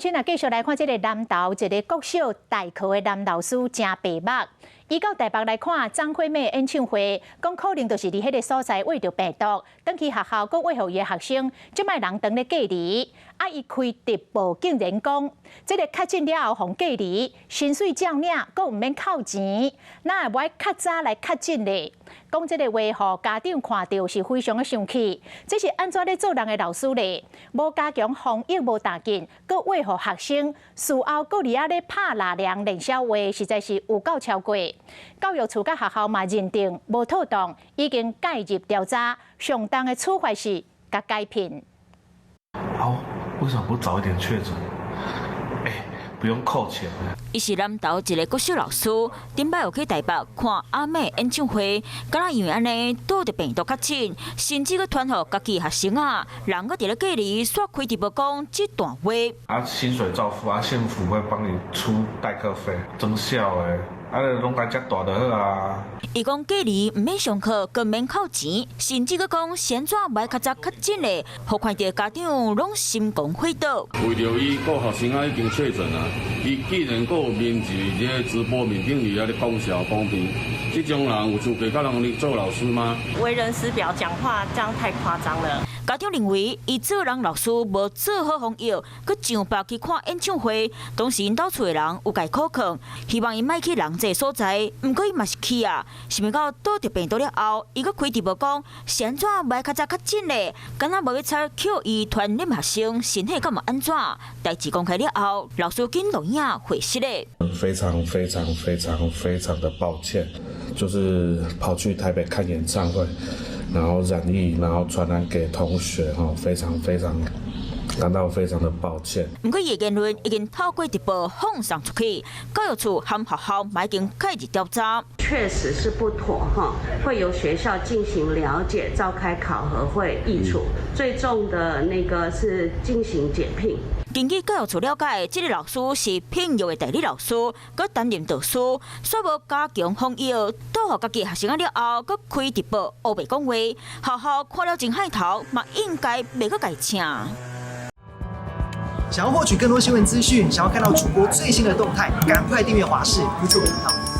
親啊，繼續來看這个南投一个國小代課的男老師誠白目。伊到台北來看張惠妹演唱會，講可能就是佇彼个所在秽著病毒，轉去學校閣餵予伊的學生，這擺人當咧隔離。啊，伊開直播竟然講，這个確診了後予隔離，薪水照領，閣毋免扣錢，哪會無愛較早來確診咧？講這个話，予家長看著是非常的生氣。這是按怎咧做人的老師咧？無加強防疫無打緊，閣餵予學生，事後閣佇遐咧拍拉涼練痟話，實在是有夠超過。教育處佮學校嘛認定無妥當，已經介入調查，上重的處罰是共解聘。好，為什麼不早一點確診？欸，不用扣錢。伊是南投一个國小老師，頂擺有去台北看阿妹演唱會，敢若因為按呢著著病毒確診，甚至閣傳予家己學生啊，人閣佇咧隔離，煞開直播講這段話。啊，薪水照付啊，縣府會幫你出代課費，真痟的。啊，攏共遮大就好啊。伊講隔離毋免上課，閣免扣錢，甚至閣講是按怎無愛較早確診咧，予看著家長攏心狂火倒。為著伊顧學生仔已經確診啊，伊竟然閣有面子佇這个直播面頂佇遐咧講笑講屁，這種人有資格佮人咧做老師嗎？為人師表，講話這樣太誇張了。家長認為，伊做人老師無做好防疫，閣上北去看演唱會，當時𪜶兜厝的人有共苦勸，希望伊莫去人濟所在，毋過伊嘛是去啊。想袂到著著病毒了後，伊閣開直播講，是按怎無愛較早確診咧？敢若無欲插予伊傳染學生，身體敢會按怎？代誌公開了後，老師緊錄影回釋咧。非常非常非常非常的抱歉，就是跑去台北看演唱會，然後染疫，然後傳染給同學，哈，非常非常感到非常的抱歉。毋過伊的言論已經透過直播放送出去，教育處和學校嘛已經介入調查。確實是不妥哈，會由學校進行了解，召開考核會議處，最重的那個是進行解聘。根據教育處了解，這个老師是聘約的代理老師，閣擔任導師，煞無加強防疫，倒予家己學生了後，閣開直播烏白講話，學校看了真害頭，嘛應該袂閣共請。想要獲取更多新聞資訊，想要看到主播最新的動態，趕快訂閱華視 YouTube 頻道。